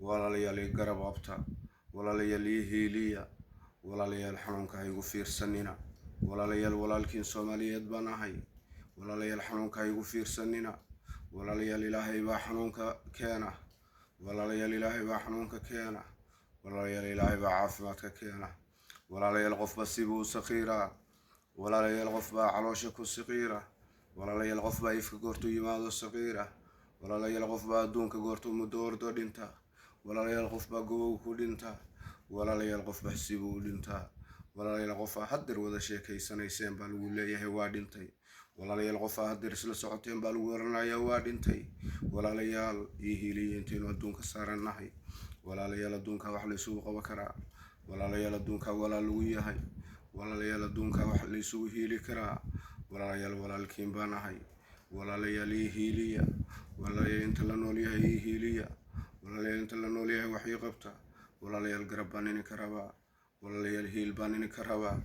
Walaalayaal, ii garab qabta. Walaalayaal, ii hiiliya. Walaalayaal, xanuunka ha igu fiirsanina. Walaalayaal, walaalkiin Soomaaliyeed baan ahay. Walaalayaal, xanuunka ha igu fiirsanina. Walaalayaal, Ilaahay baa xanuunka keena. Walaalayaal, Ilaahay baa xanuunka keena. Walaalayaal, Ilaahay baa caafimaadka keena. Walaalayaal, qofba sibuu u saqiiraa. Walaalayaal, qof baa caloosha ku saqiira. Walaalayaal, qof baa ifka goortuu yimaado saqiira. Walaalayaal, qof baa adduunka goortuu muddo ordo dhinta. Walaalayaal, qof baa gobow ku dhinta. Walaalayaal, qofba sibuu u dhintaa. Walaalayaal, qofaa haddeer wada sheekaysanayseen baa lagu leeyahay waa dhintay. Walaalayaal, qofaa haddeer isla socoteen baa lagu oranayaa waa dhintay. Walaalayaal, ii hiiliya intaynu adduunka saarannahay. Walaalayaal, adduunka wax laysugu qaban karaa. Walaalayaal, adduunka walaal lagu yahay. Walaalayaal, adduunka wax laysugu hiili karaa. Walaalayaal, walaalkiin baan ahay. Walaalayaal, ii hiiliya. Walaalayaal, inta la nool yahay ii hiiliya. Walaalayaal, inta la nool yahay wax ii qabta. Walaalayaal, garab baan idinka rabaa. Walaalayaal, hiil baan idinka rabaa.